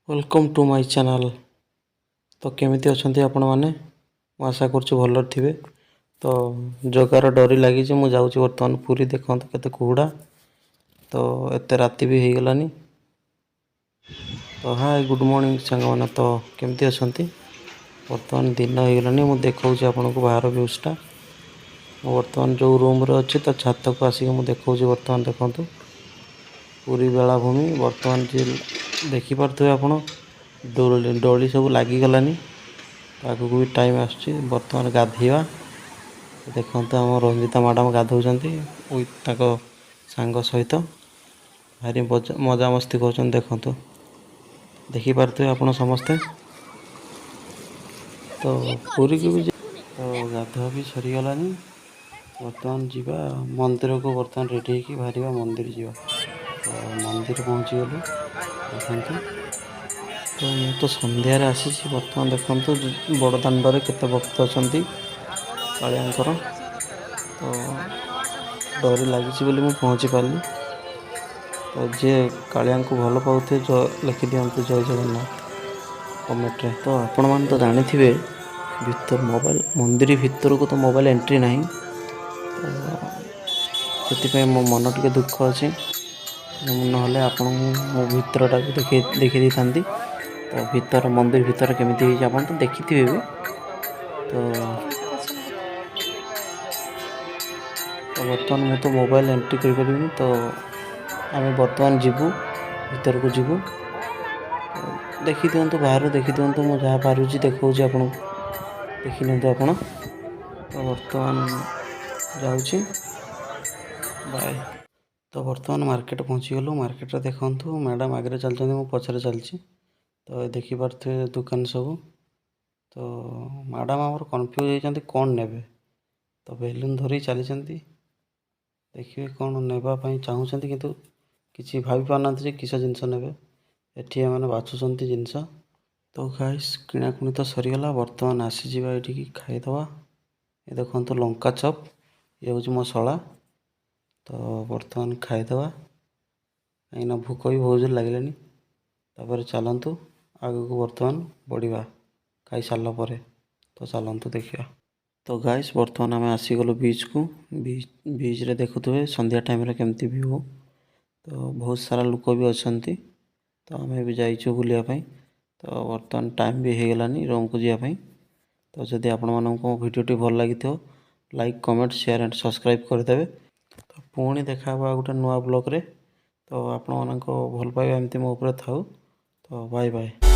Welcome to my channel. ତ କେମିତି ଅଛନ୍ତି ଆପଣମାନେ? ମୁଁ ଆଶା କରୁଛି ଭଲରେ ଥିବେ। ତ ଜଗାର ଡୋରି ଲାଗିଛି, ମୁଁ ଯାଉଛି ବର୍ତ୍ତମାନ ପୁରୀ। ଦେଖନ୍ତୁ କେତେ କୁହୁଡ଼ା, ତ ଏତେ ରାତି ବି ହେଇଗଲାନି। ତ ହାଏ, ଗୁଡ଼୍ ମର୍ଣ୍ଣିଂ ସାଙ୍ଗମାନେ। ତ କେମିତି ଅଛନ୍ତି? ବର୍ତ୍ତମାନ ଦିନ ହେଇଗଲାଣି। ମୁଁ ଦେଖାଉଛି ଆପଣଙ୍କୁ ବାହାର ଭ୍ୟୁଜ୍ଟା। ମୁଁ ବର୍ତ୍ତମାନ ଯେଉଁ ରୁମ୍ରେ ଅଛି, ତ ଛାତକୁ ଆସିକି ମୁଁ ଦେଖାଉଛି ବର୍ତ୍ତମାନ। ଦେଖନ୍ତୁ ପୁରୀ ବେଳାଭୂମି। ବର୍ତ୍ତମାନ ଯିଏ ଦେଖିପାରୁଥିବେ ଆପଣ, ଦୋଳି ଡୋଳି ସବୁ ଲାଗିଗଲାନି। ଆଗକୁ ବି ଟାଇମ୍ ଆସୁଛି। ବର୍ତ୍ତମାନ ଗାଧେଇବା। ଦେଖନ୍ତୁ, ଆମ ରଞ୍ଜିତା ମ୍ୟାଡ଼ାମ୍ ଗାଧଉଛନ୍ତି ୱିଥ୍ ତାଙ୍କ ସାଙ୍ଗ ସହିତ। ଭାରି ମଜାମସ୍ତି କରୁଛନ୍ତି। ଦେଖନ୍ତୁ, ଦେଖିପାରୁଥିବେ ଆପଣ ସମସ୍ତେ। ତ ପୁରୀକୁ ବି ତ ଗାଧୁଆ ବି ସରିଗଲାନି। ବର୍ତ୍ତମାନ ଯିବା ମନ୍ଦିରକୁ। ବର୍ତ୍ତମାନ ରେଡ଼ି ହେଇକି ବାହାରିବା, ମନ୍ଦିର ଯିବା। ତ ମନ୍ଦିର ପହଞ୍ଚିଗଲୁ, ଦେଖନ୍ତୁ। ତ ମୁଁ ତ ସନ୍ଧ୍ୟାରେ ଆସିଛି। ବର୍ତ୍ତମାନ ଦେଖନ୍ତୁ, ବଡ଼ ଦାଣ୍ଡରେ କେତେ ଭକ୍ତ ଅଛନ୍ତି କାଳିଆଙ୍କର। ତ ଡୋରି ଲାଗିଛି ବୋଲି ମୁଁ ପହଞ୍ଚି ପାରିଲି। ତ ଯିଏ କାଳିଆଙ୍କୁ ଭଲ ପାଉଥିବେ, ଜୟ ଲେଖିଦିଅନ୍ତୁ, ଜୟ ଜଗନ୍ନାଥ କମେଣ୍ଟରେ। ତ ଆପଣମାନେ ତ ଜାଣିଥିବେ, ଭିତର ମୋବାଇଲ, ମନ୍ଦିର ଭିତରକୁ ତ ମୋବାଇଲ ଏଣ୍ଟ୍ରି ନାହିଁ। ତ ସେଥିପାଇଁ ମୋ ମନ ଟିକେ ଦୁଃଖ ଅଛି। ନହେଲେ ଆପଣଙ୍କୁ ମୋ ଭିତରଟାକୁ ଦେଖେଇ ଦେଖେଇ ଦେଇଥାନ୍ତି। ତ ଭିତର ମନ୍ଦିର ଭିତରେ କେମିତି ହେଇଛି, ଆପଣ ତ ଦେଖିଥିବେ ବି। ତ ବର୍ତ୍ତମାନ ମୁଁ ତ ମୋବାଇଲ ଏଣ୍ଟ୍ରି କରିପାରିବିନି। ତ ଆମେ ବର୍ତ୍ତମାନ ଯିବୁ, ଭିତରକୁ ଯିବୁ। ଦେଖିଦିଅନ୍ତୁ, ବାହାରୁ ଦେଖିଦିଅନ୍ତୁ। ମୁଁ ଯାହା ପାରୁଛି ଦେଖାଉଛି ଆପଣଙ୍କୁ, ଦେଖିନିଅନ୍ତୁ ଆପଣ। ତ ବର୍ତ୍ତମାନ ଯାଉଛି, ବାଏ। ତ ବର୍ତ୍ତମାନ ମାର୍କେଟ ପହଞ୍ଚିଗଲୁ। ମାର୍କେଟରେ ଦେଖନ୍ତୁ, ମ୍ୟାଡ଼ାମ୍ ଆଗରେ ଚାଲିଛନ୍ତି, ମୁଁ ପଛରେ ଚାଲିଛି। ତ ଦେଖିପାରୁଥିବେ ଦୋକାନ ସବୁ। ତ ମ୍ୟାଡ଼ାମ୍ ଆମର କନଫ୍ୟୁଜ୍ ହେଇଛନ୍ତି, କ'ଣ ନେବେ। ତ ବେଲୁନ୍ ଧରି ଚାଲିଛନ୍ତି। ଦେଖିବେ କ'ଣ ନେବା ପାଇଁ ଚାହୁଁଛନ୍ତି, କିନ୍ତୁ କିଛି ଭାବି ପାରୁନାହାନ୍ତି ଯେ କିସ ଜିନିଷ ନେବେ। ଏଠି ଏମାନେ ବାଛୁଛନ୍ତି ଜିନିଷ। ତ ଗାଇସ୍, କିଣାକୁଣି ତ ସରିଗଲା। ବର୍ତ୍ତମାନ ଆସିଯିବା ଏଇଠିକି, ଖାଇଦେବା। ଏ ଦେଖନ୍ତୁ ଲଙ୍କା ଚପ୍। ଇଏ ହେଉଛି ମୋ ଶଳା। ତ ବର୍ତ୍ତମାନ ଖାଇଦେବା, କାହିଁକିନା ଭୋକ ବି ବହୁତ ଜୋର ଲାଗିଲାଣି। ତାପରେ ଚାଲନ୍ତୁ ଆଗକୁ ବର୍ତ୍ତମାନ ବଢ଼ିବା ଖାଇସାରିଲା ପରେ। ତ ଚାଲନ୍ତୁ ଦେଖିବା। ତ ଗାଇସ୍, ବର୍ତ୍ତମାନ ଆମେ ଆସିଗଲୁ ବିଚ୍କୁ। ବିଚ୍ରେ ଦେଖୁଥିବେ ସନ୍ଧ୍ୟା ଟାଇମ୍ରେ କେମିତି ଭିଉ। ତ ବହୁତ ସାରା ଲୋକ ବି ଅଛନ୍ତି। ତ ଆମେ ବି ଯାଇଛୁ ବୁଲିବା ପାଇଁ। ତ ବର୍ତ୍ତମାନ ଟାଇମ୍ ବି ହେଇଗଲାନି ରୁମ୍କୁ ଯିବା ପାଇଁ। ତ ଯଦି ଆପଣମାନଙ୍କୁ ମୋ ଭିଡ଼ିଓଟି ଭଲ ଲାଗିଥିବ, like, comment, share and subscribe କରିଦେବେ। ତ ପୁଣି ଦେଖା ହେବ ଆଉ ଗୋଟେ ନୂଆ ବ୍ଲଗ୍ରେ। ତ ଆପଣମାନଙ୍କ ଭଲ ପାଇବା ଏମିତି ମୋ ଉପରେ ଥାଉ। ତ ବାଏ ବାଏ।